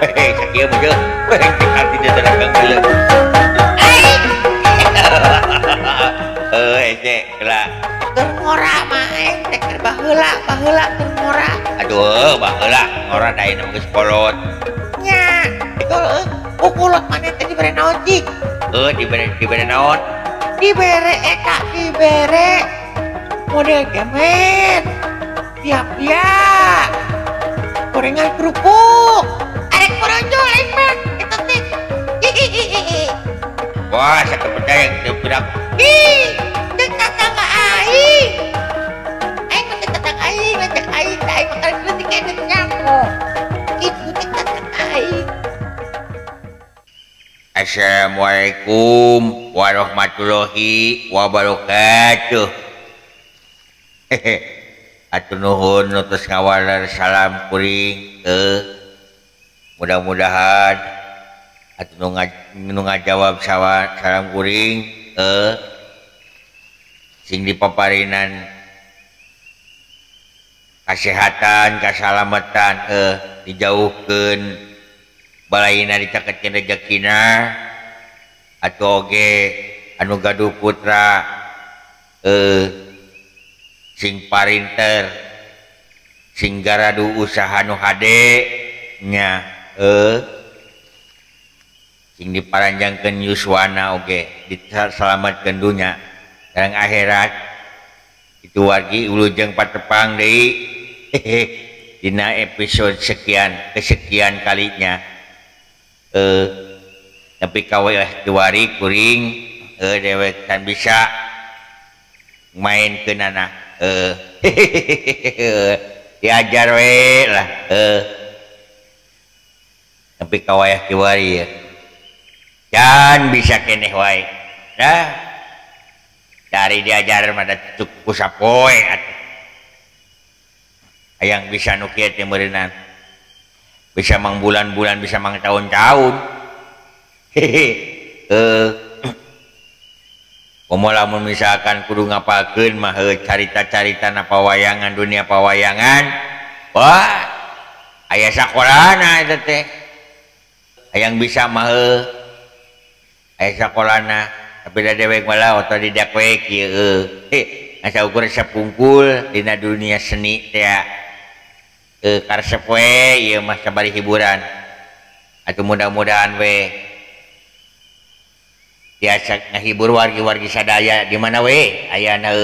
Hehe sakieu mah jeung arti dagang geuleuh. Heuh ece lah. Keur ngora mah aing teh keur baheula, baheula keur ngora. Aduh, baheula ngora da ayeuna mah geus kolot. Nya, heueuh, ku kolot maneh teh dibere naon cik? Heuh, dibere naon? Dibere eta, dibere model gemet. Tiap-tiap gorengan kerupuk. Arek boronjol aing mah eta teh. Wah, saya percaya teu budak. Ih, teu tatangga aing. Aing mah teu tatangga aing, lanceuk aing teh aing mah karek leutik keneh nyaho. Kitu teh tatangga aing. Assalamualaikum warahmatullahi wabarakatuh. Hehe. Atuh nuhun nu tos ngawaler salam kuring mudah-mudahan atuh nu ngajawab salam kuring sing dipaparinan kasehatan, kasalamatan, dijauhkeun balaina dicaketkeun rejekina atuh oge anu gaduh putra sing parinter sing garadu usaha nu hade nya sing diparanjangkeun yuswana oge disalamatkeun dunya sareng akhirat. Itu wargi wilujeng patepang deui dina episode sekian kesekian kalinya. Tapi kaweh kiwari kuring dewek can bisa main keunana diajar we lah tapi kawayah kiwari ya can bisa keneh wae dah dari diajar mah da cukup sapoe atuh hayang bisa nu kieu teh meureunna bisa mang bulan-bulan bisa mang tahun-tahun. Hehe. Komo lamun misalkan kudu ngapalkeun mah carita-carita na pawayangan dunia pawayangan, wah aya sakolana eta teh. Hayang bisa mah aya sakolana, tapi da dewek mah lah otodidak we kieu. Heh, asa ukur sapungkul dina dunia seni teh. Karesep we ieu mah sabari hiburan. Atuh mudah-mudahan we biasa ngahibur wargi-wargi sadaya di mana we ayana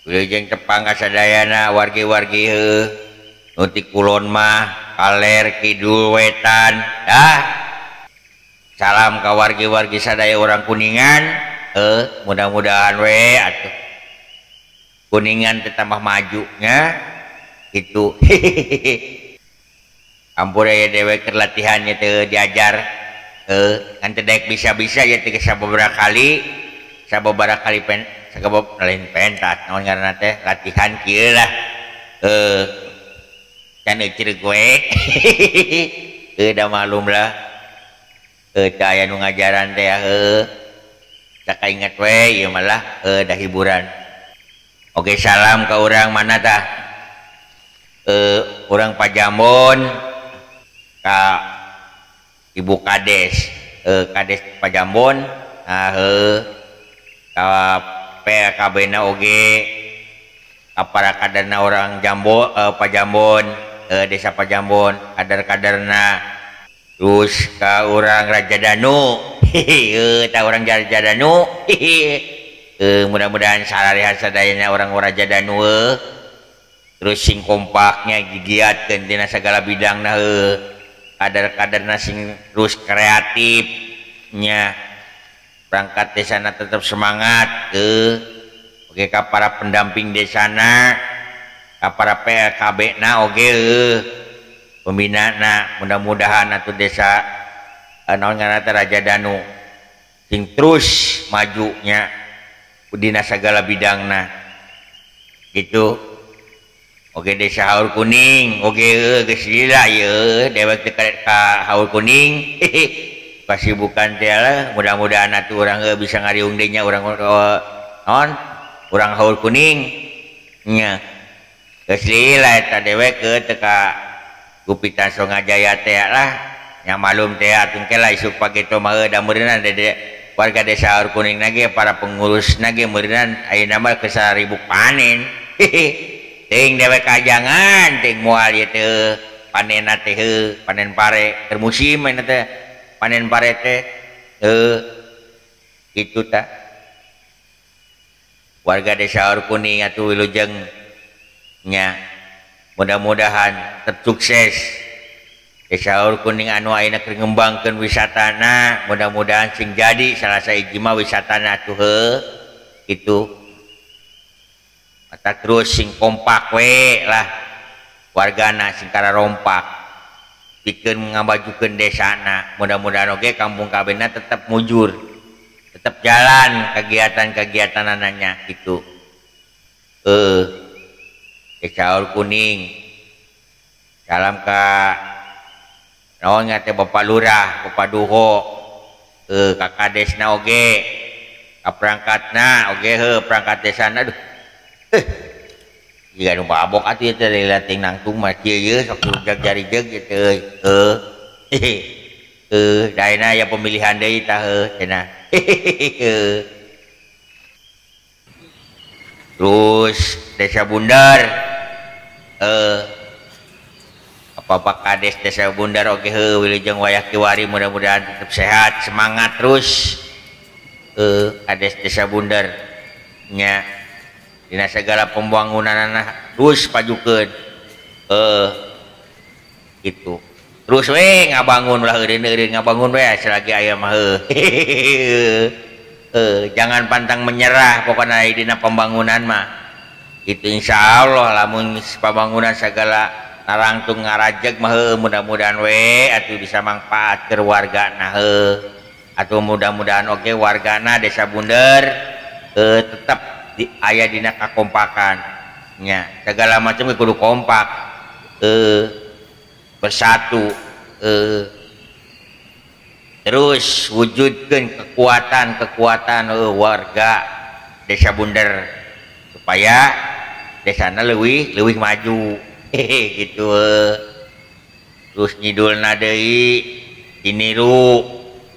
wilujeng tepang ka sadayana wargi-wargi nu ti kulon mah kaler kidul wetan dah. Salam ka wargi-wargi sadaya urang Kuningan mudah-mudahan we atuh Kuningan teh tambah maju nya gitu. Ampura ya dewek keur latihannya teh diajar kan teu daek bisa-bisa ya teh sababaraha kali pen sagabab lain pentas naon ngaranna teh latihan kieu lah can euceur gue da maklum lah teu aya nu ngajaran teh sakainget we ieu mah lah da hiburan. Oke, salam ka urang mana tah urang Pajambon ka Ibu Kades, Kades Pajambon, ka PKB na oge, ka para kaderna orang Jambo, Pajambon, Desa Pajambon, kader-kaderna, terus ka urang Raja Danu, ta urang Raja Danu, mudah-mudahan sarareha sadayana urang Raja Danu, terus sing kompaknya gigiatkeun dina sagala bidangna kader-kaderna sing terus kreatifnya perangkat desana tetap semangat oke ka para pendamping desana ka para PLKB na oge pembina na mudah-mudahan atuh desa naon ngaranna teh Raja Danu sing terus majunya dina sagala bidangna gitu. Oke desa Haur Kuning, oke geus lila ieu dewek teh ka Haur Kuning. Kasibukan teh lah, mudah-mudahan atuh urang bisa ngariung deui nya urang naon? Urang Haur Kuning nya. Geus lila eta dewek teh ka Gupitan Songajaya teh lah. Nya malum teh atuh ke lah isuk pagi teh mah da meureunna dede warga desa Haur Kuning na ge para pengurus na ge meureunna ayeuna mah geus saribuk panen. Teuing dewek kajangan teuing moal ieu teh panenna teh heuh, panen pare keur musim ayeuna teh panen pare teh heuh kitu tah. Warga desa Haur Kuning atuh wilujeng nya mudah-mudahan tetep sukses. Desa Haur Kuning anu ayeuna keur ngembangkeun wisatana mudah-mudahan sing jadi salah sahiji mah wisatana atuh heuh kitu. Mata terus sing kompak we lah wargana sing kararompak pikeun ngamajukeun desana mudah-mudahan oge kampung kabehna tetep mujur tetep jalan kegiatan-kegiatanananya gitu. Desa Haur Kuning salam ka naon nya teh Bapak Lurah, Bapak Duho, ka kadesna oge, ka perangkatna oge heuh perangkat desana aduh. Jiga nu babok atuh ieu teh leutik nangtung mah kieu ieu sok jag jari jeung ieu teh euy. Heuh. Heuh, da ayeuna aya pemilihan deui tah heuh cenah. Terus Desa Bundar Bapak Kades Desa Bundar oge heuh wilujeng wayah kiwari mudah-mudahan tetep sehat, semangat terus. Kades Desa Bundar nya dina segala pembangunanana terus pajukeun. Gitu. Terus we ngabangun ulah eureun-eureun ngabangun we selagi aya mah heuh. Jangan pantang menyerah pokona dina pembangunan mah. Itu insyaallah lamun pembangunan segala narangtung ngarajeg mah heuh mudah-mudahan we atuh bisa manfaat keur wargana heuh. Atuh mudah-mudahan oge wargana Desa Bundar tetep di, aya dina kakompakan nya segala macam kudu kompak bersatu terus wujudkeun kekuatan-kekuatan warga Desa Bundar supaya desana leuwih maju. Hehe gitu. Terus nyidulna deui diniru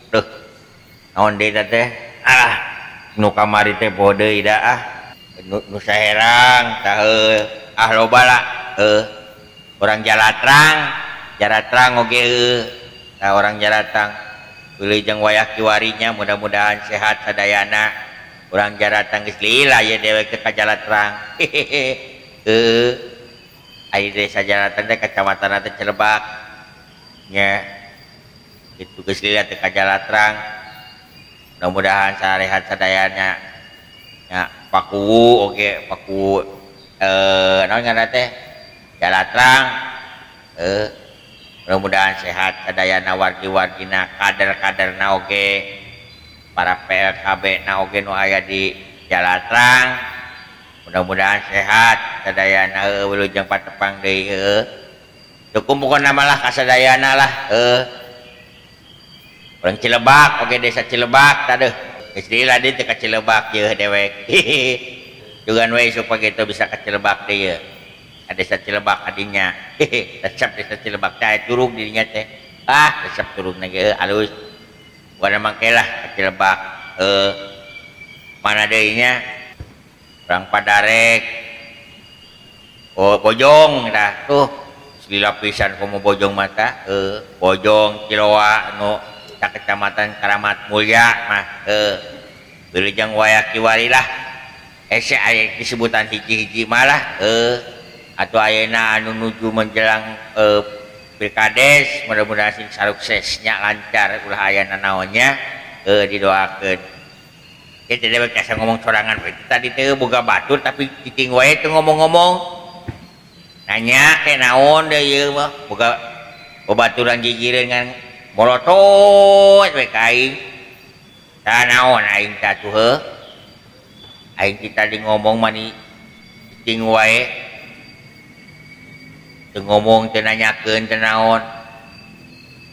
duh naon deui teh ah nu kamari teh poho deui da ah nu saherang tah ah loba lah orang Jalatrang Jalatrang oge heuh tah orang Jalatrang wilujeng wayah kiwarinya mudah-mudahan sehat sadayana urang Jalatrang geus lila ye dewek teh ka Jalatrang. Hehehe aya desa Jalatrang teh kecamatan teh Cilebak nya itu geus lila teh ka Jalatrang mudah-mudahan sarehat sadayana nya Pakuwu oge Pakuwu naon ngaranna teh Jalatrang mudah-mudahan sehat sadayana wargi-wargina kader-kaderna oge para PLKB na oge nu aya di Jalatrang mudah-mudahan sehat sadayana heuh wilujeng patepang deui heuh cukup pokona mah lah kasadayana lah heuh orang Cilebak oge desa Cilebak tah deuh geus lila deui teh ka Cilebak yeuh dewek. Dugan we isuk pagi teh bisa ka Cilebak deui yeuh ka desa Cilebak adinya. Resep desa Cilebak teh aya curug di dinya teh ah resep curugna ge alus pokona mangke lah ka Cilebak mana deui nya urang Padarek oh Bojong tah tuh lila pisan komo Bojong mata Bojong Ciloa nu kecamatan Karamat Mulya mah wilujeng wayah kiwari lah hese aya disebutan hiji-hiji malah atuh ayeuna anu nuju menjelang pilkades mudah-mudahan sing suksesnya lancar ulah aya nanaonnya didoakeun. Kita dewek asa ngomong sorangan we tadi teh boga batur tapi cicing wae teu ngomong-ngomong nanya ke naon deui ieu mah boga babaturan gigireun ngan molotot we ka aing. Tah naon aing teh atuh heuh aing ti tadi ngomong mani cicing wae teu ngomong teu nanyakeun teu naon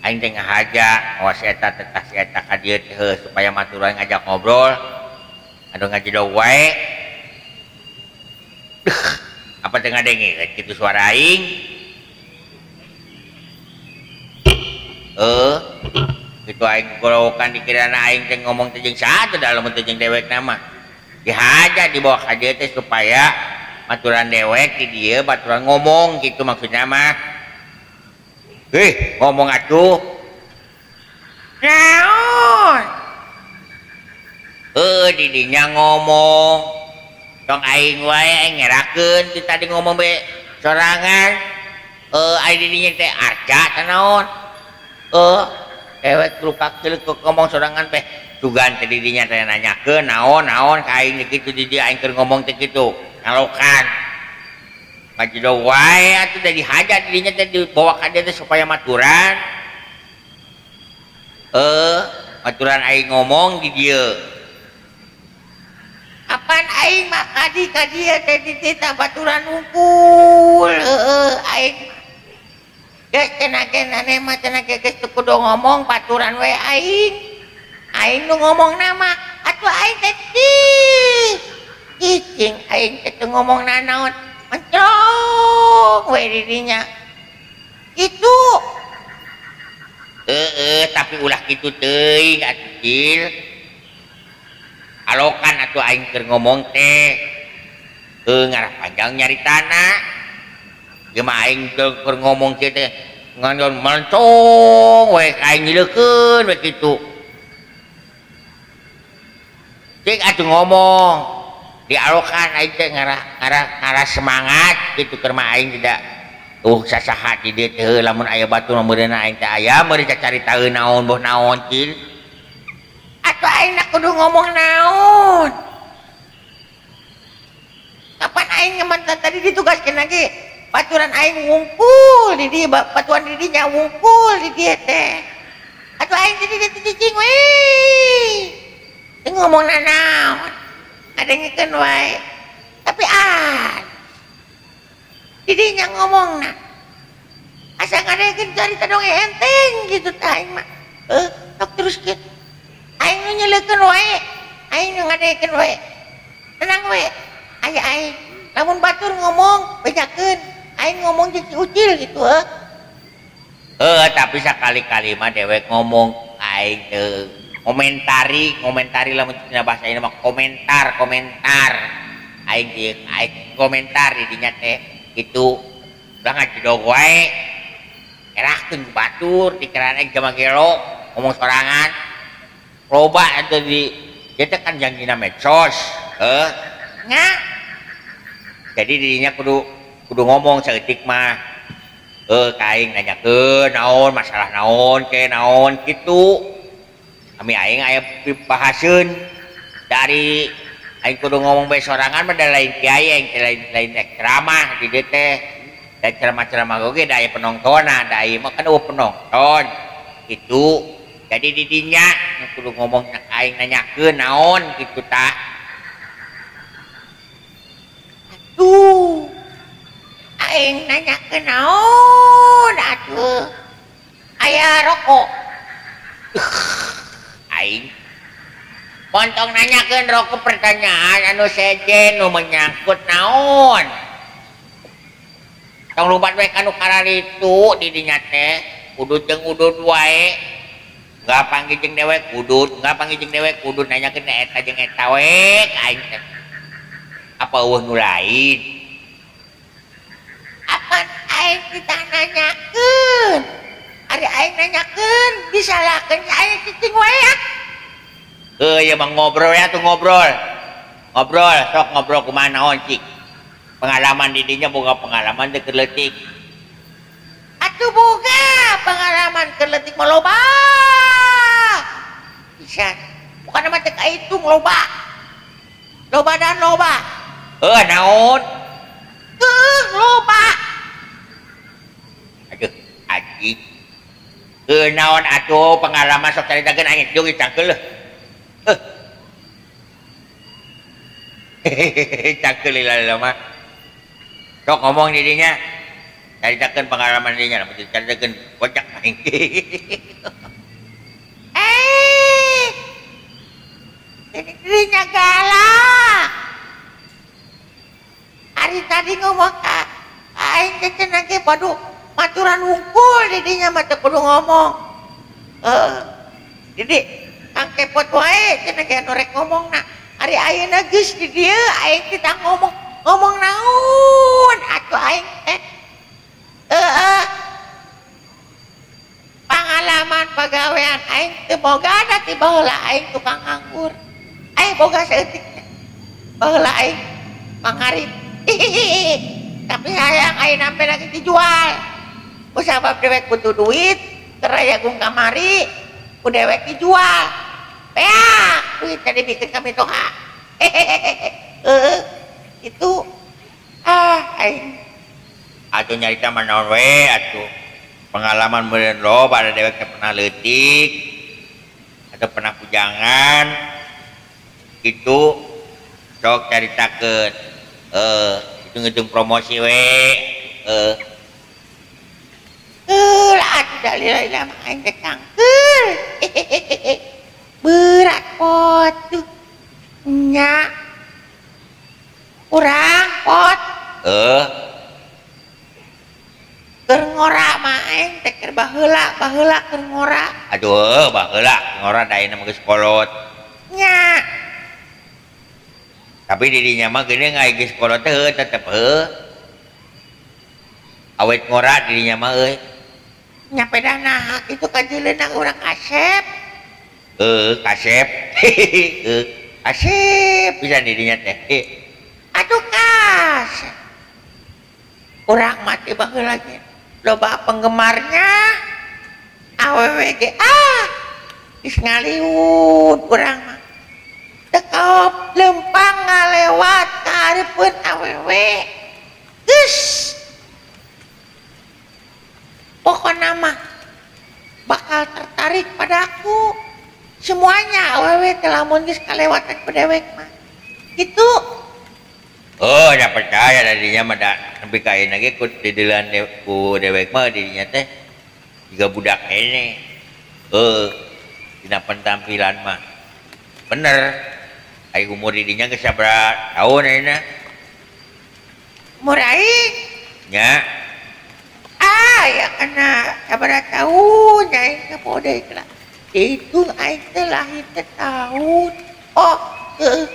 aing teh ngahaja awas eta teh tah si eta ka dieu teh heuh supaya maturan ngajak ngobrol anu ngajedog wae apa teu ngadenge kitu suara aing. Gitu aing gorowokan dikirana aing teh ngomong teh jeung saha teh da lamun teh jeung dewekna mah. Dihaja dibawa ka dieu teh supaya baturan dewek di dieu baturan ngomong gitu maksudnya mah. Ngomong atuh. Naon? Didinya ngomong. Tong aing wae aing ngerakeun ti tadi ngomong be sorangan. Aing didinya teh arca teh naon? Dewek lupa keuleuh ngomong sorangan teh. Sugan teh didinya teh nanyakeun naon-naon ka aing kitu di dieu aing keur ngomong teh kitu. Ngalokan. Ngajido wae atuh teh dihaja didinya teh dibawa ka dieu teh supaya maturan. Maturan aing ngomong di dieu. Apan aing mah kadi ka dieu teh dititah baturan unggul. Aing geus cenah ge maneh mah cenah ge geus teu kudu ngomong baturan we aing. Aing nu ngomong nama atuh aing teh cicing aing teh teu ngomong nanaon mencrong we di dinya. Kitu. Tapi ulah kitu teuing atuh Cil. Alokan atuh aing keur ngomong teh. Ngarah panjang nyaritana. Ieu mah aing keur ngomong kieu teh ngan mencong we aing nyileukeun we kitu. Cik atuh ngomong dialokan aing teh ngarah semangat kitu keur mah aing tidak sasaha di dieu teh lamun aya batur mah meureunna aing teh aya meureun cacaritaeun naon boh naon Cil. Atuh aing nak kudu ngomong naon. Kapan aing ngeman tadi ditugaskeun lagi baturan aing wungkul di dieu batuan di dinya wungkul di dieu teh. Atuh aing teh di dieu cicing we. Teu ngomong nanaon. Ngadengikeun wae. Tapi di dinya ngomongna. Asa ngadengikeun carita dongeng enteng gitu tah aing mah. Tok teruskeun. Aing nu nyeleukeun wae. Aing nu ngadengikeun wae. Tenang we. Aya aing lamun batur ngomong bejakeun. Aing ngomong jeung si Ucil gitu heuh. Tapi sakali-kali mah dewek ngomong aing teu ngomentari lamun dina bahasa ieu mah komentar. Aing ieu aing komentar di dinya teh kitu. Ulah ngajedog wae. Erahkeun ku batur dikirana aing jama gelo ngomong sorangan. Loba atuh di ieu teh kan janjina medsos. Nya. Jadi dirinya kudu ngomong saeutik mah. Ka aing nanyakeun naon masalah naon ke naon kitu. Kami aing aya pibahaseun dari aing kudu ngomong bae sorangan mah da lain kiai aing teh lain ceramah di dieu teh. Da ceramah-ceramah oge da aya penontonna, da ieu mah kan eueuh penonton. Kitu. Jadi di dinya kudu ngomong aing nanyakeun naon kitu tah. Atuh. Aing nanyakeun naon atuh. Aya rokok. Aing montong nanyakeun rokok pertanyaan anu sejen nu menyangkut naon. Tong lupat we kanu kararitu di dinya teh udut jeung udut wae. Enggak panggih jeung dewek udut, enggak panggih jeung dewek udut nanyakeun eta jeung eta we ka aing teh. Apa eueuh nu lain? Apan aing kita nanyakeun? Ari aing nanyakeun disalahkeun aing cicing wae ah. Ieu mah ngobrol ya tuh ngobrol. Ngobrol, sok ngobrol kumaha naon cik. Pengalaman di dinya boga pengalaman teh keur leutik. Atuh boga pengalaman keur leutik mah loba. Pisan. Bukan mah teh kahitung loba. Loba dan loba. Naon? Loba. Aduh, aji. Naon atuh pengalaman sok caritakeun aing jeung cangkeul. Cangkeul lila mah. Sok ngomong di dinya. Caritakeun pengalaman dinya, lamun caritakeun kocak aing. Dirinya galak. Hari tadi ngomong ka aing teh cenah ge padu maturan wungkul didinya mah teu kudu ngomong. Heeh. Jadi Kang Kepot wae cenah ge anu rek ngomongna. Ari ayeuna geus di dieu aing kita ngomong ngomong naon atuh aing teh. Heeh. Pangalaman pagawean aing teu boga da ti baheula aing tukang nganggur. Aing boga saeutik teh. Baheula aing mangarip. Tapi hayang aing sampe lagi dijual. Ku sabab dewek butuh duit, keur gung kamari, ku dewek dijual. Beak duitnya dibikin kami toha. Heeh. Itu ah aing atuh nyarita mah naon we atuh. Pengalaman meureun loba da dewek teh pernah leutik atau pernah pujangan gitu sok caritakeun hitung-hitung promosi we lah atuh da lila mah aing teh cangkeul. Berat pot tuh nya urang pot keur ngora mah aing teh keur baheula baheula keur ngora. Aduh baheula ngora da ayeuna mah geus kolot nya. Tapi didinya mah geuning aya geus kolot teh tetep heuh awet ngora didinya mah euy. Nya pedana itu kajeuleuna urang kasep. Kasep. Kasep pisan didinya teh. Atuh kasep. Urang mati baheula ge loba penggemarnya awewe ge ah geus ngaliwut urang mah. Tekop lempang ngalewat ka hareupeun awewe. Geus. Pokona mah bakal tertarik padaku. Semuanya awewe teh lamun geus kalewatan ku dewek mah. Gitu. Oh, da percaya dadinya mah da nepi ka ayeuna ge ku dideuleun ku dewek mah didinya teh jiga budak keneh. Dina pentampilan mah. Bener. Ai umur didinya geus sabaraha taun ayeuna? Umur aing? Nya. Ah, ya kana sabaraha taun aing teh poho deui lah. Itu aing teh lahir teh tahun. Oh, heueuh.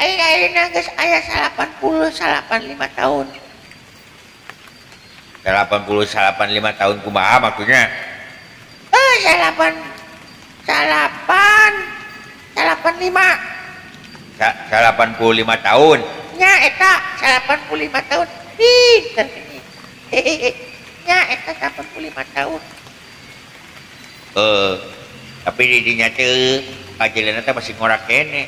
Aing ayeuna geus aya 85 tahun. 85 tahun kumaha maksudnya? 8 8 85. 85 tahun. Nya eta 85 tahun. Pinter ini. Nya eta 85 tahun. Tapi didinya teh kajileuna teh masih ngora keneh.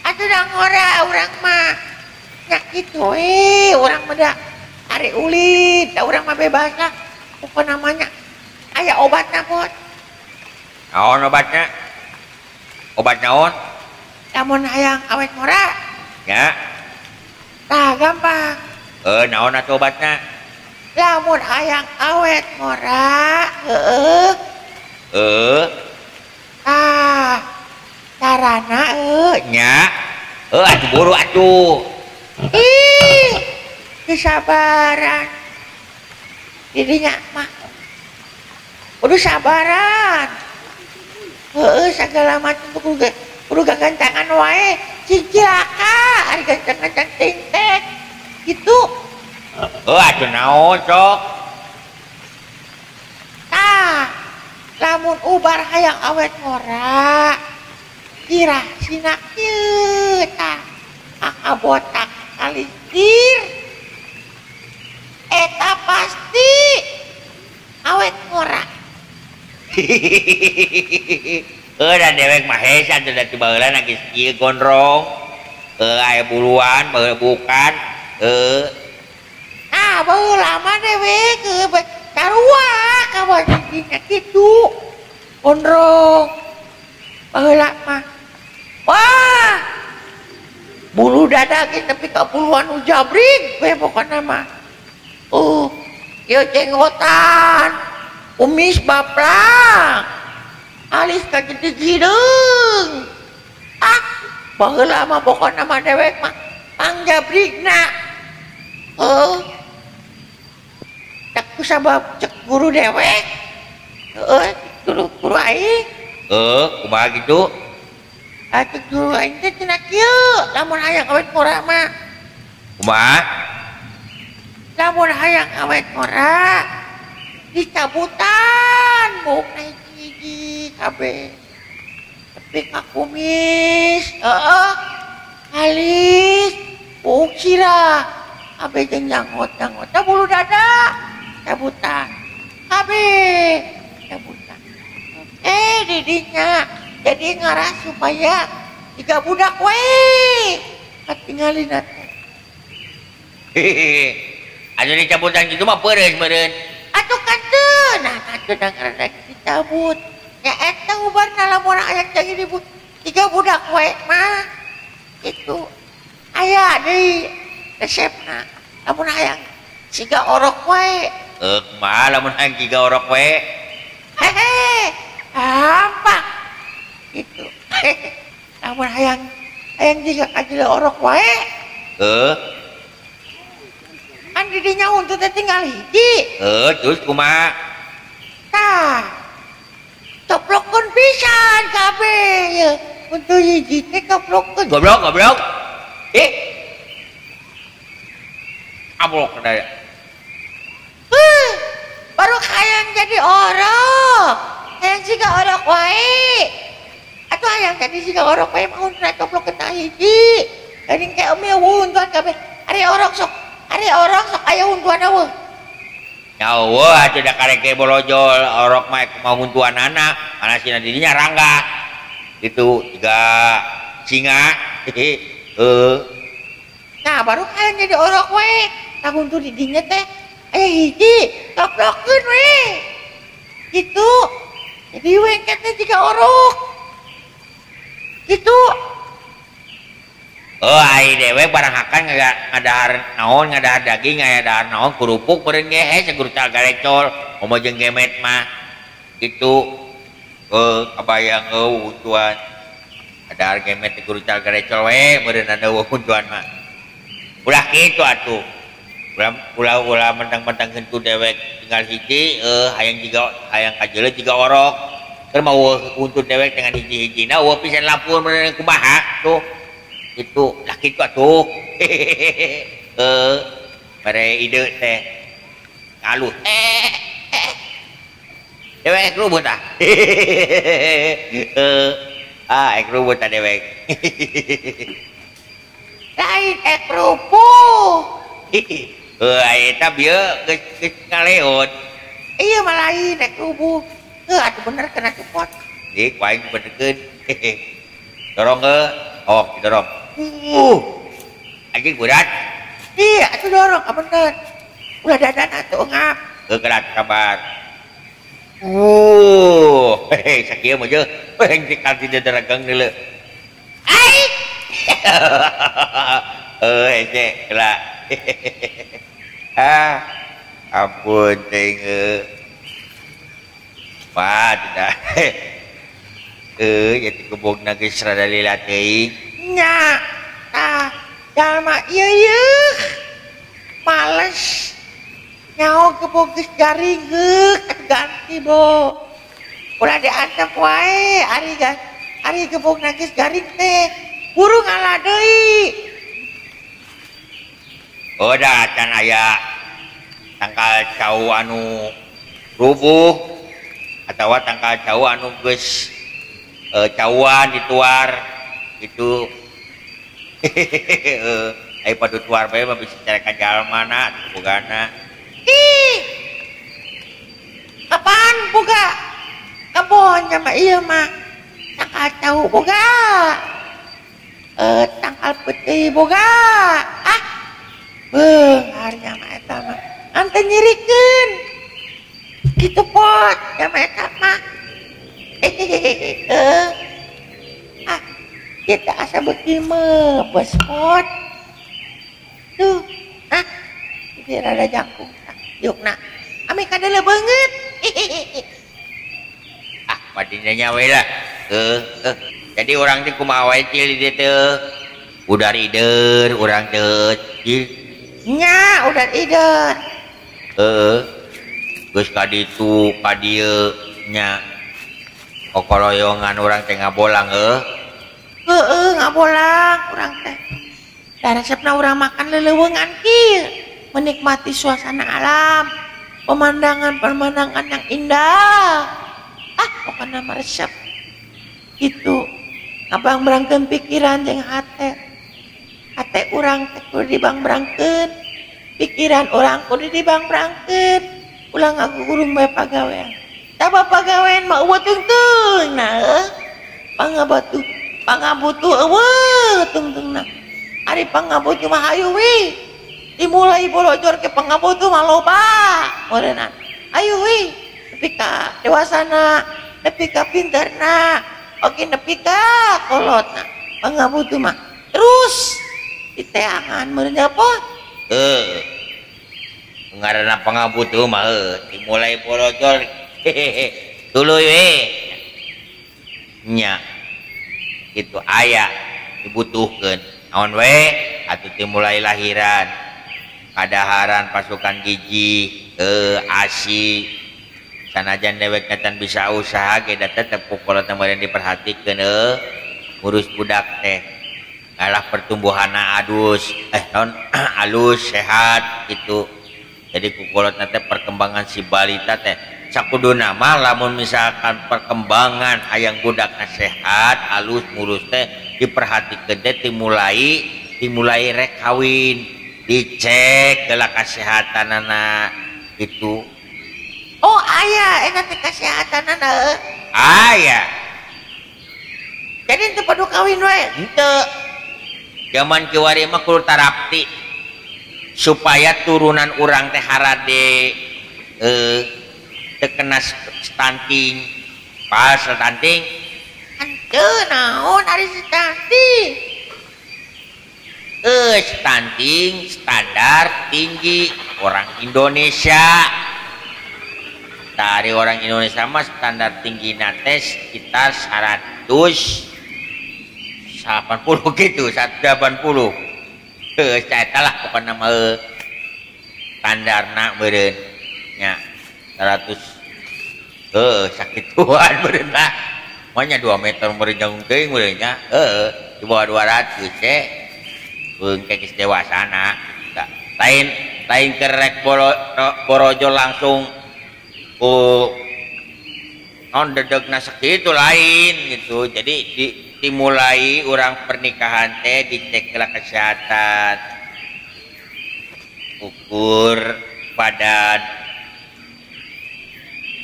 Atuh da ngora urang mah. Nya kitu we urang mah da ari ulin, da urang mah bebas lah. Pokona mah nya aya obatna pot. Naon obatna? Obat naon? Lamun hayang awet ngora. Nya. Tah gampang. Naon atuh obatna? Lamun hayang awet ngora, heueuh. Ah, carana nya. Atuh buru atuh. Ih, kesabaran. Didinya mah kudu sabaran. Heueuh sagala macam kudu gagancangan wae. Cing cilaka ari gancang-gancang teuing teh. Gitu. Atuh naon sok? Tah, lamun ubar hayang awet ngora, kirah sina kieu tah. Kakabotak kalistir. Eta pasti awet ngora. Da dewek mah hese atuh da ti baheula geus kieu gondrong. Aya buluan, baheula bukan. Ah, baheula mah dewek sarua kawan didinya kitu. Gondrong. Baheula mah. Wah. Bulu dada ge nepi ka buluan nu jabrig we pokona mah. Ieu jenggotan. Umis baplang. Alis ka gede hideung. Ah, baheula mah pokona mah dewek mah pangjabrigna. Cek ku sabab cek guru dewek. Heueuh, Cek guru aing. Kumaha kitu? Cek guru aing teh cenah kieu, lamun hayang awet ngora mah. Kumaha? Lamun hayang awet ngora dicabutan buukna hiji-hiji kabeh. Tapi ka kumis, heeh. Alis, buuk sirah, kabeh jeung janggot-janggotna bulu dada cabutan. Kabeh cabutan. Didinya jadi ngarah supaya tiga budak we katingalina teh. Hehehe. Anu dicabutan kitu mah peureus meureun. Atuh kan teu, nah atuh da ngaranna dicabut. Nya eta ubarna lamun aya jadi tiga budak we mah. Itu aya deui resepna lamun hayang siga orok we. Kumaha lamun hayang siga orok we? Hehe, gampang gitu. Lamun hayang jiga kajila orok wae. Kan didinya untuk teh tinggal hiji. Terus kumaha? Tah, coplokkeun pisan kabeh ye. Untuk hiji teh coplokkeun. Goblok, goblok. Ablok daya. Baru hayang jadi orok. Hayang siga orok wae. Atuh hayang jadi siga orok wae mah untuna coplokkeun tah hiji. Geuning ke emi huntuan kabeh. Ari orok sok, ari orok sok aya huntuan eueuh. Nya eueuh atuh da karek bolojol orok mah kumaha huntuanana, mana sina didinya rangga. Gitu jiga singa. Heeh. Nah, baru hayang jadi orok wae. Tah huntu didinya teh aya hiji, coplokkeun we. Gitu. Jadi we teh jiga orok. Gitu. Oh, ai dewek barang hakan ngadahar naon, ngadahar daging, ngadahar naon, kerupuk meureun ge hese gurucal garecol, komo jeung gemet mah. Gitu. Kabayang eueuh huntuan. Ngadahar gemet teh gurucal garecol we meureun eueuh huntuan mah. Ulah kitu atuh. Ulah ulah mentang-mentang hentu dewek tinggal hiji, hayang jiga hayang kajeuleuh jiga orok. Keur mah eueuh huntu dewek dengan hiji-hijina eueuh pisan lapur meureun kumaha tuh. Itu lah kitu atuh. Mere ide teh kaluh. Dewek rubut ah. Ek rubut ah dewek. Lain ek rubuh. Eta bieu geus geus ngaleut. Iya mah lain ek rubuh. Heuh atuh bener kena copot. Dik ku aing dibenerkeun. Dorong heuh. Oh, didorong. Anjing berat. Iya, atuh dorong, ah bener. Ulah dadana atuh ngap. Heuh gerak kabar. Hehe sakieu mah jeuh. Heuh dikal di dadagang deuleu. Ai. Hese geura. Ah, ampun teuing heuh. Wah, tidak. Jadi kebogna geus rada lila teuing. Nya, tah, jalma ieu yeuh. Males. Nyaho kebog geus garing heuh, ganti bo. Ulah diantep wae ari ari kebogna geus garing teh. Buru ngalah deui. Oh, dah can aya tangkal cau anu rubuh atawa tangkal cau anu geus cauan dituar gitu. Ai padu tuar bae mah bisa carekan jalmana bogana. Ih. Kapan boga? Kebon mah ieu mah tangkal cau boga. Tangkal putih boga. Ah. Beuh, nya mah eta mah. Ante nyirikeun. Kitu pot nya mah eta mah. Ah, kita asa beuki meupeus pot. Tuh, ah, jadi rada jangkung. Yukna, ami kadeuleu beungeut. Ah, madinya nya we lah. Jadi urang teh kumaha wae cil di dieu teh. Udar ider urang teh cil. Nya, udar ider. Heeh. Geus ka ditu ka dieu nya. Kokoloyongan urang teh ngabolang heuh. Heeh, ngabolang urang teh. Da resepna urang makan leleuweungan kieu, menikmati suasana alam, pemandangan-pemandangan yang indah. Ah, pokona mah resep. Gitu. Ngabangbrangkeun pikiran jeung hate. Hate urang teh kudu dibangbrangkeun, pikiran urang kudu dibangbrangkeun. Ulah ngagugurung bae pagawean. Tah pagawean mah eueuh tungtungna heuh. Pangabutuh, pangabutuh eueuh tungtungna. Ari pangabutuh mah hayu we. Dimulai bolojor ke pangabutuh mah loba meureunna. Hayu we nepi ka dewasana, nepi ka pinterna, oge nepi ka kolotna. Pangabutuh mah terus diteangan meureun apa? Heuh. Ngaranna pangabutuh mah heuh, dimulai bolojor hehehe tuluy we. Nya. Itu aya dibutuhkeun. Naon we atuh dimulai lahiran. Kadaharan pasukan gizi, ASI. Sanajan dewek can bisa usaha ge da tetep ku kolot meureun diperhatikeun heuh. Ngurus budak teh. Ngalah pertumbuhanna adus, naon alus sehat gitu. Jadi ku kolotna teh perkembangan si balita teh sakuduna mah lamun misalkan perkembangan hayang budakna sehat, alus ngurus teh diperhatikeun teh dimulai rek kawin, dicek heula kasehatanana gitu. Oh, aya eta teh kasehatanana heuh. Aya. Jadi teu perlu kawin we? Henteu. Zaman kiwari mah kudu tarapti supaya turunan urang teh harade teu kena stunting. Pas stunting? Henteu naon ari stunting? Stunting standar tinggi orang Indonesia. Dari orang Indonesia mah standar tinggi teh sekitar 180 gitu, 180. Heuh, eta lah pokona mah standarna meureun nya 100 heuh sakituan meureun lah. Moal 2 meter meureun jangkung teuing meureun nya. Heuh, di bawah 200 teh. Beung geus dewasana. Lain lain kerek borojo langsung ku non dedegna sakitu lain gitu. Jadi dimulai orang pernikahan teh dicek lah kesehatan, ukur badan,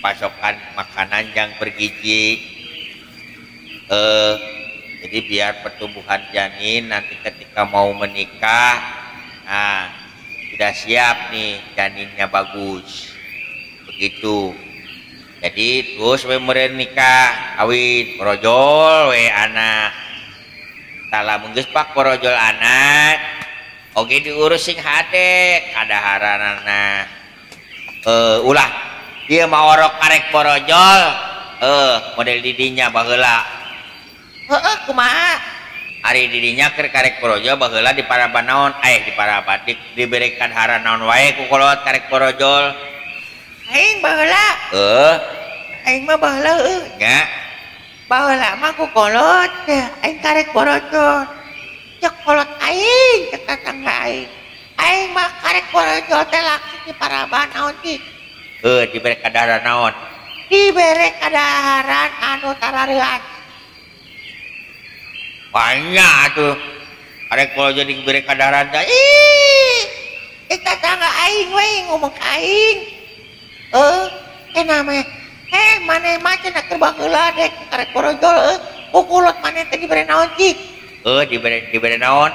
pasokan makanan yang bergizi, jadi biar pertumbuhan janin nanti ketika mau menikah, nah sudah siap nih janinnya bagus, begitu. Jadi terus we meureun nikah, kawin, borojol we anak. Tah lamun geus pak borojol anak, oge diurus sing hade kadaharanana. Ulah ieu mah orok karek borojol, model didinya baheula. Heeh, kumaha? Ari didinya keur karek borojol baheula di paraban naon? Di paraban dibere kadaharan naon wae ku kolot karek borojol. Aing baheula. Aing mah baheula heuh. Nya. Baheula mah ku kolot teh, aing karek borojol. Cek kolot aing, cek tetangga aing. Aing mah karek borojol teh langsung di paraban naon cik. Heuh, dibere kadaharan naon? Dibere kadaharan anu tarareuas. Banyak atuh. Karek borojol dibere kadaharan teh. Ih, cek tetangga aing we ngomong ka aing. Namanya maneh mah cenah keur baheula dek karek borojol ku kolot maneh teh dibere naon cik? Dibere naon?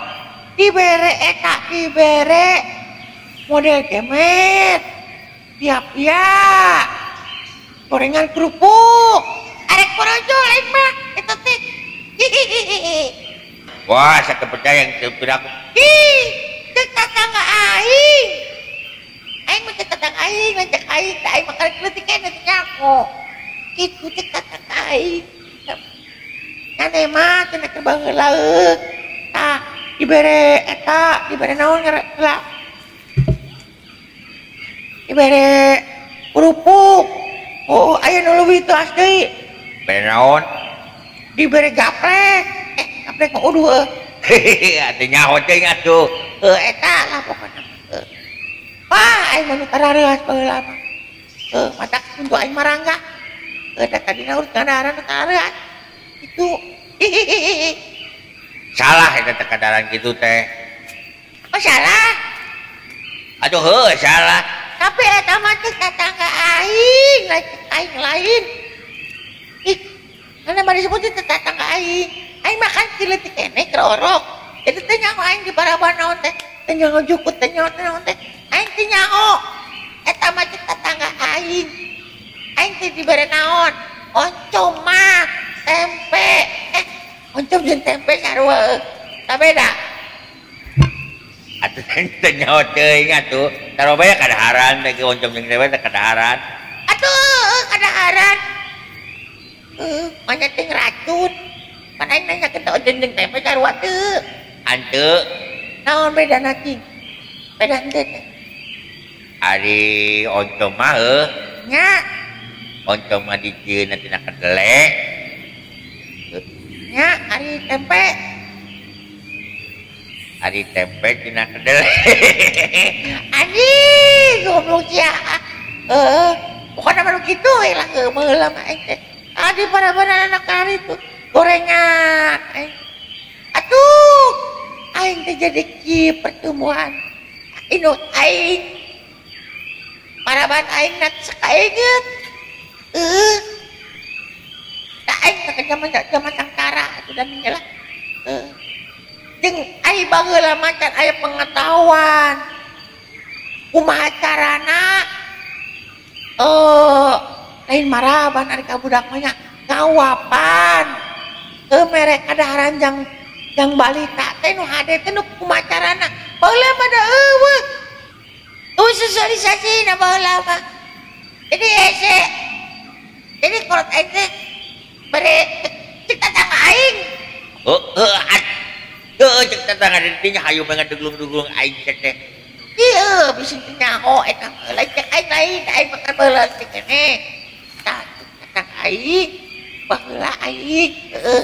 Dibere eta dibere model gemet, pia-pia, gorengan kerupuk, arek borojol aing mah eta teh. Wah, saya kepercaya yang tidak. Ih, cek tetangga aing. Aing mah cek tetangga aing, lain cek aing, da aing mah karek leutik keneh teh nyaho. Kitu cek tetangga aing. Maneh mah cenah keur baheula heuh. Tah, dibere eta, dibere naon ngaranna? Dibere kerupuk. Oh, aya nu leuwih teu deui. Bere naon? Dibere gaplek. Gaplek mah uduh heuh. Atuh nyaho teuing atuh. Heuh eta lah pokona. Wah, aing mah nu tarareas baheula mah. Heuh, matak untuk aing marangga. Heuh, da tadina urut ngadaharan nu tarareas. Itu. Salah eta teh kadaharan kitu teh. Oh, salah. Aduh heuh salah. Tapi eta mah cek tetangga aing, lain aing lain. Ih, mana mah disebut tetangga aing. Aing makan cileutik keneh keur orok. Jadi teh nyaho aing di paraban naon teh. Teh nyaho jukut teh nyaho naon teh. Aing teh nyaho. Eta mah cek tetangga aing. Aing teh dibere naon? Oncom mah, tempe. Oncom jeung tempe sarua. Tah beda. Atuh teh nyaho teuing atuh. Taruh bae kadaharan teh oncom jeung tempe teh kadaharan. Atuh, kadaharan. Banyak teh racun. Pan aing nanya ke oncom jeung tempe sarua teu. Hanteu. Naon bedana cing? Beda henteu teh. Ari oncom mah heuh. Nya. Oncom mah dijieunna tina kedele. Nya, ari tempe. Ari tempe tina kedele. Anjing, goblok sia. Heeh, pokona mah nu kitu we lah heuh baheula mah aing teh. Adi para-para anak ari tuh gorengan aing. Atuh, aing teh jadi kieu pertumbuhan. Indung aing. Paraban aing na sakainget. Heeh. Da aing teh zaman tangtara atuh da lah. Heeh. Jeung ai baheula mah can aya pengetahuan. Kumaha carana lain maraban ari ka budak mah nya ngawapan. Mere kadaharan jang balita teh nu hade teh nu kumaha carana. Baheula mah da eueuh. Eueuh sosialisasi na baheula mah. Jadi hese. Jadi kolot aing teh bere cek tetangga aing. Heuh heuh cek tetangga di dinya hayu banget duglung-duglung aing teh. Ieu bisi teu nyaho eta lain cek aing lain, aing makan baheula teh keneh. Tah cek tetangga aing baheula aing heuh.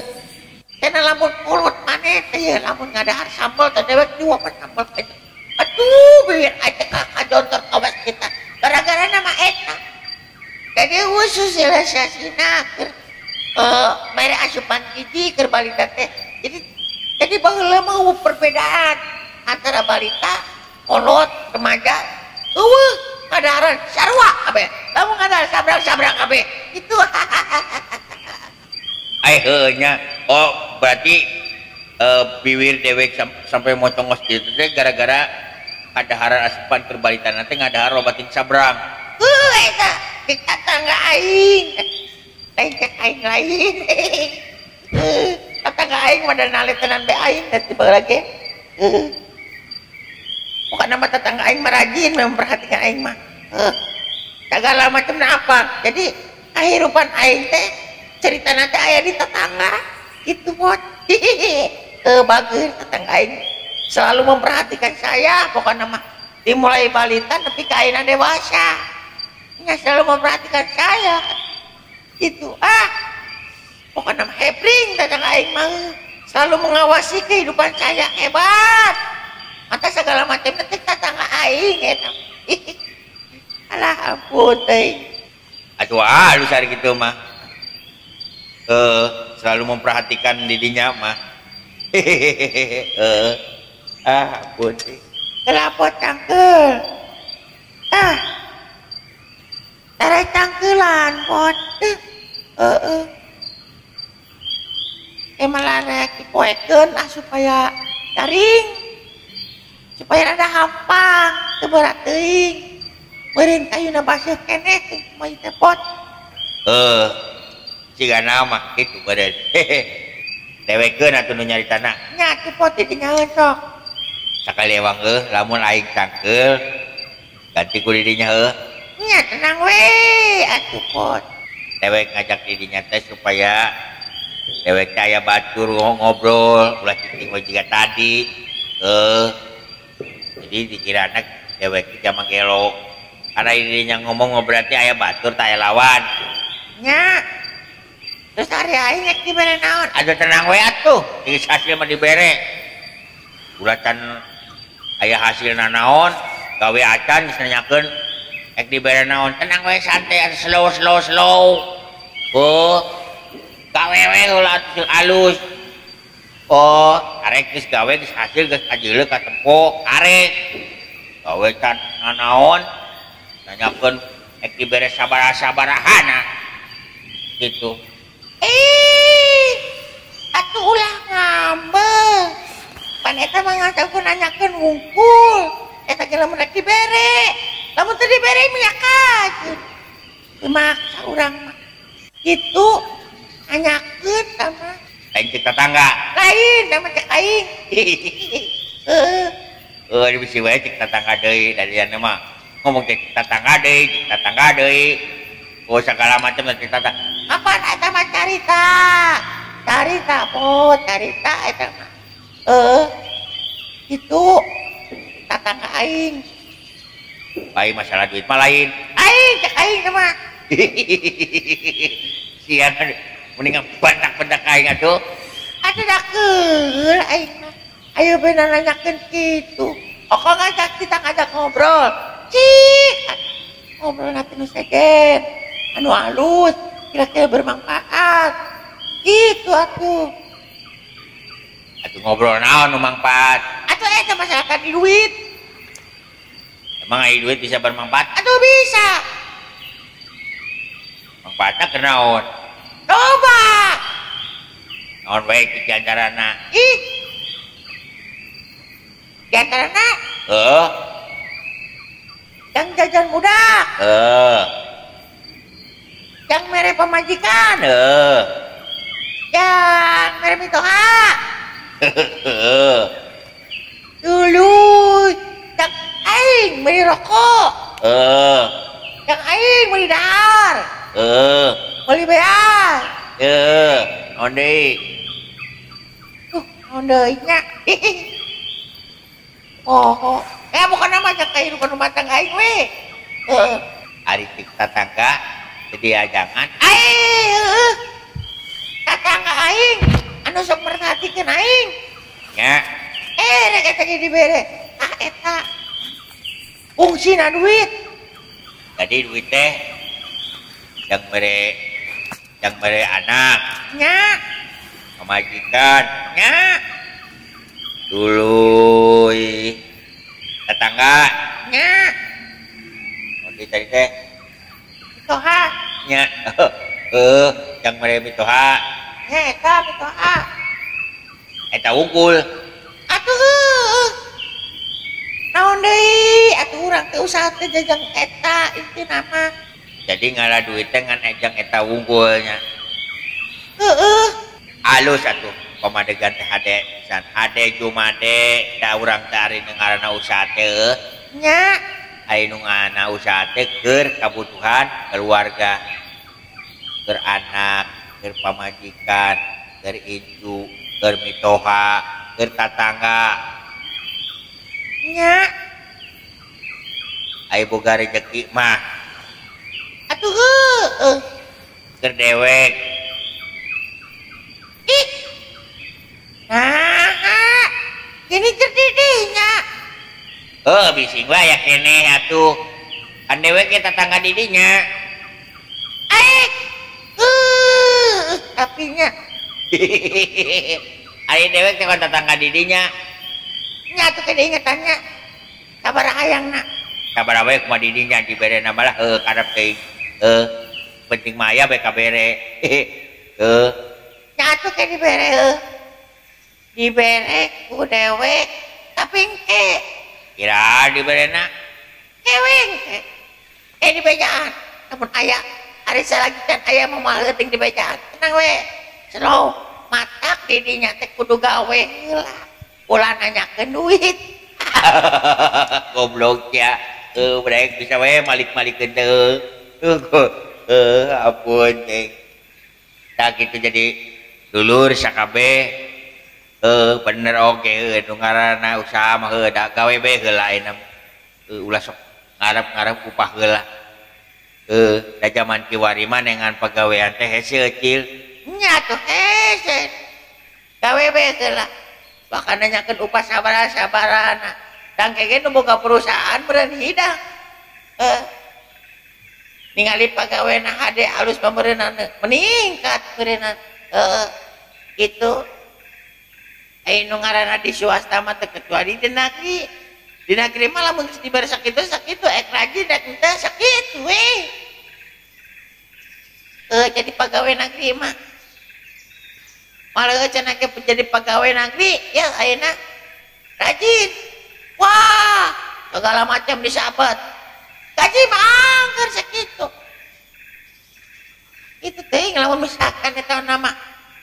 Cenah lamun kolot maneh teh lamun ngadahar sambal teh dewek nyuapan sambal teh. Aduh bibir aing teh kajontor kawas kita. Gara-gara nama eta. Jadi khusus sosialisasina keur mere asupan gizi keur balita teh. Jadi baheula mah eueuh perbedaan antara balita, kolot, remaja. Eueuh kadaharan sarua kabeh. Lamun ngadahar sabrang-sabrang kabeh. Itu. Ai heuh nya. Oh, berarti biwir dewek sampai mocongos kitu teh gara-gara kadaharan asupan keur balita teh ngadahar loba ting sabrang. Heuh eta cek tetangga aing. Lain cek aing lain. Heuh, tetangga aing mah da naletenan be aing teh baheula ge. Heuh. Pokona mah tetangga aing mah rajin memperhatikan aing mah. Heuh. Segala macamna apa. Jadi kahirupan aing teh ceritana teh aya di tetangga gitu bot. Heuh, bager tetangga aing selalu memperhatikan saya pokona mah dimulai balita nepi ka ayeuna dewasa. Nya selalu memperhatikan saya. Gitu ah. Pokona mah hebring tetangga aing mah selalu mengawasi kehidupan saya hebat. Mata segala macam teh tetangga aing eta. Alah ampun teh. Atuh halus ari kitu mah. Selalu memperhatikan didinya mah. Ah ampun teh. Kelapot cangkeul. Ah. Tarai cangkeulan pot. Heeh. Malah rek dipoekeun lah supaya garing. Supaya rada hampang, teu berat teuing. Meureun kayuna baseuh keneh teh kumaha teh pot. Cigana mah kitu beureun. Dewekeun atuh nu nyaritana. Nya atuh pot di dinyaeun sok. Sakali ewang heuh lamun aing cangkeul ganti ku didinya heuh. Nya tenang we atuh pot. Dewek ngajak didinya teh supaya dewek teh aya batur ngobrol ulah cicing we jiga tadi. Jadi dikirana dewek teh mah gelo. Karena didinya ngomong berarti aya batur teh aya lawan. Nya. Terus hari aing rek dibere naon? Aduh tenang we atuh, geus hasil mah dibere. Ulah can aya hasilna naon, gawe acan geus nanyakeun rek dibere naon. Tenang we santai slow slow slow. Oh, gawe we heula atuh alus. Oh, arek geus gawe geus hasil geus kajeuleuh ka tempo, arek. Gawe can nanaon, nanyakeun rek dibere sabaraha-sabarahana. Gitu. Eh, atuh ulah ngambek. Pan eta mah ngasaukeun nanyakeun wungkul. Eta ge lamun rek dibere. Lamun teu dibere minyak kajeun. Dimaksa urang mah. Gitu nanyakeun sama lain cek tetangga. Lain sama cek aing. Heeh. Heuh, bisi wae cek tetangga deui dari anu mah. Ngomong cek tetangga deui, cek tetangga deui. Oh, segala macam cek tetangga. Apaan eta mah carita? Carita po, carita eta mah. Heeh. Gitu. Tetangga aing. Lain masalah duit mah lain. Aing cek aing mah. Sian mendingan bentak-bentak aing atuh. Atuh da keul aing mah. Ayo bener nanyakeun kitu. Oko ngajak kita ngajak ngobrol. Cik. Ngobrol nanti nu sejen. Anu halus, kira-kira bermanfaat. Gitu atuh. Atuh ngobrol naon nu manfaat? Atuh eta masalah tadi duit. Emang aya duit bisa bermanfaat? Atuh bisa. Manfaatna keur naon? Coba. Naon wae di antarana? Ih. Di antarana? Heeh. Yang jajan budak. Heeh. Yang mere pamajikan. Heeh. Yang mere mitoha. Heeh. Dulu yang aing beli rokok. Heeh. Yang aing beli dahar. Heeh. Beli beas. Heeh. Naon deui? Naon deui nya? Oh, eh bukan nama cek kehidupan rumah tangga aing we. Heeh. Ari cek tetangga jadi ajangan. Aing, heeh. Tetangga aing anu sok merhatikeun aing. Nya. Eh, rek eta ge dibere. Ah eta. Fungsina duit. Jadi duit teh yang mere anak. Nya. Pamajikan. Nya. Dulu tetangga. Nya. Oke tadi teh. Mitoha. Nya. Heeh, yang mere mitoha. Nya eta mitoha. Eta unggul. Atuh heueuh. Naon deui atuh urang teh usaha teh jajang eta intina mah. Jadi ngalah duit teh ngan ejang eta wungkulnya. Heeh. Alus atuh pamadegan teh hade pisan hade jumade da urang teh ari nu ngaranna usaha teh. Nya. Ari nu ngaranna usaha teh keur kabutuhan keluarga, keur anak, keur pamajikan, keur incu, keur mitoha, keur tatangga. Nya. Ai boga rejeki mah. Atuh heueuh. Keur dewek. Ih. Nah, gini keur didinya. Heuh, bising wae aya keneh atuh. Kan dewek ge tatangga didinya. Aik. Heueuh, tapi nya. Ari dewek teh tatangga didinya. Nya atuh kene ingetannya. Sabaraha hayangna? Sabaraha wae kumaha didinya diberena malah heuh karep teuing. Heuh, penting mah aya bae kabere. Heuh. Nya atuh ke dibere heuh. Dibere ku dewek tapi engke. Kira diberena? Keweng ke. Eh dibejaan. Lamun aya ari salagitan aya mah moal leuting dibejaan. Tenang we. Slow matak didinya teh kudu gawe heula. Ulah nanyakeun duit. Goblok ya. Brek bisa we malik-malikeun teh. Ampun teh. Tah kitu jadi dulur sakabeh. Bener oge nu ngaranna usaha mah heuh da gawe bae heula ayeuna. Ulah sok ngarep-ngarep upah heula. Da jaman kiwari mah nengan pagawean teh hese cil. Nya atuh hese. Gawe we heula. Bahkan nanyakeun upah sabaraha-sabarahana. Dang kege nu boga perusahaan meureun hidang. Ningali pagawena hade alus pameureunana meningkat meureunana. Heeh. Gitu. Aya nu ngaranna di swasta mah teu kecuali di negeri. Di negeri mah lamun geus dibere sakitu sakitu ek rajin ek henteu sakitu we. Jadi pegawai negeri mah. Malah cenah ge jadi pegawai negeri ya ayeuna rajin. Wah, segala macam disabet. Gaji mah angger sakitu. Itu teuing lamun misalkan eta nama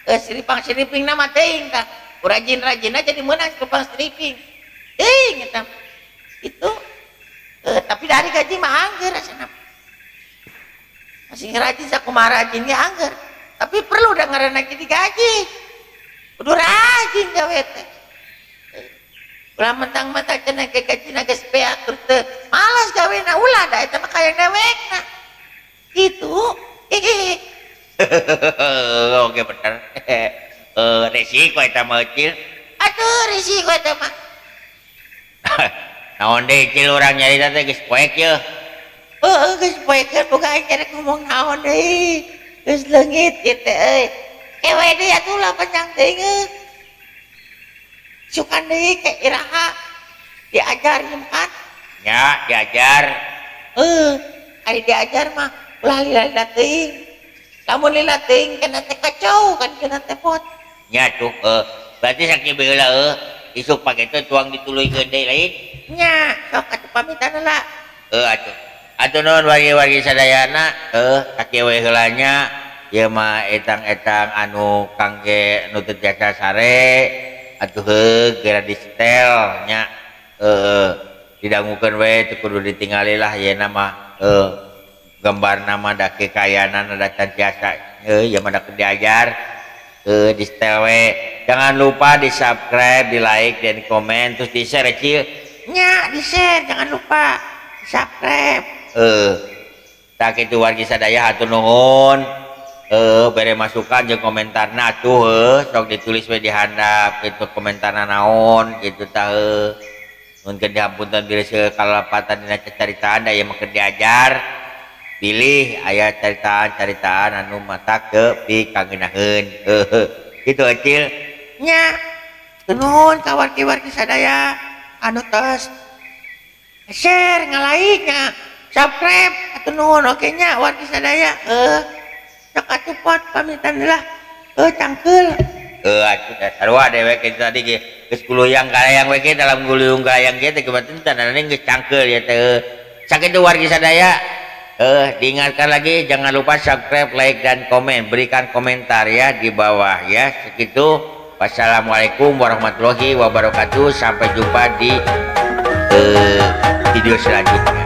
siripang-siriping nama teuing tah. Rajin-rajinna jadi meunang siripang-siriping. Teuing eta. Itu tapi dari gaji mah angger asana. Masih rajin sakumaha rajin ge angger. Tapi perlu da ngaranna ge digaji. Kudu rajin gawe teh. Ulah mentang-mentang cenah ge gajina geus beak terus teu malas gawena ulah da eta mah kayang dewekna. Gitu. Oke bener. Resiko eta mah Cil. Atuh resiko eta mah. Naon deui Cil urang nyarita teh geus poek yeuh. Heeh geus poekeun boga aing rek ngomong naon deui. Geus leungit ieu teh euy. Kewe deui atuh lah panjang teuing euy. Sukan deui ke iraha diajar kan? Nya diajar. Heuh, ari diajar mah ulah lila-lila teuing. Lamun lila teuing kena teh kacau kan kena teh pot. Nya tuh berarti sakieu bae heula isuk pake teh tuang dituluykeun deui lain. Nya, sok atuh pamitan heula. Atuh. Atuh nuhun wargi-wargi sadayana sakieu we heula nya. Ieu mah etang-etang anu kangge nu teu tiasa sare atuh heuh geura disetel nya. Didangukeun we teu kudu ditingali lah yeuna mah gambarna mah da kekayanan da can tiasa ieu mah da keur diajar disetel we. Jangan lupa di subscribe, di like, dan di komen, terus di share Cil. Nya di share jangan lupa subscribe. Tah kitu wargi sadaya hatur nuhun. Bere masukan jeung komentarna atuh sok ditulis we di handap kitu komentarna naon kitu tah Nuhunkeun dihapunten bilih seueur kalepatan dina cacaritaan da ieu mah keur diajar. Pilih aya caritaan-caritaan anu mata ke pikangeunaheun. Kitu Acil. Nya. Nuhun ka wargi-wargi sadaya anu tos share nga-like nya subscribe atuh nuhun oge nya wargi sadaya. Sok atuh pot pamitan lah. Cangkeul. Atuh da sarua dewek kitu tadi ge geus guluyang kalayang we ge dalam guluyung kalayang ge teh kebetulan tandana geus cangkeul ya teh. Sakitu wargi sadaya. Diingatkan lagi jangan lupa subscribe, like, dan komen. Berikan komentar ya di bawah ya. Segitu. Wassalamualaikum warahmatullahi wabarakatuh. Sampai jumpa di video selanjutnya.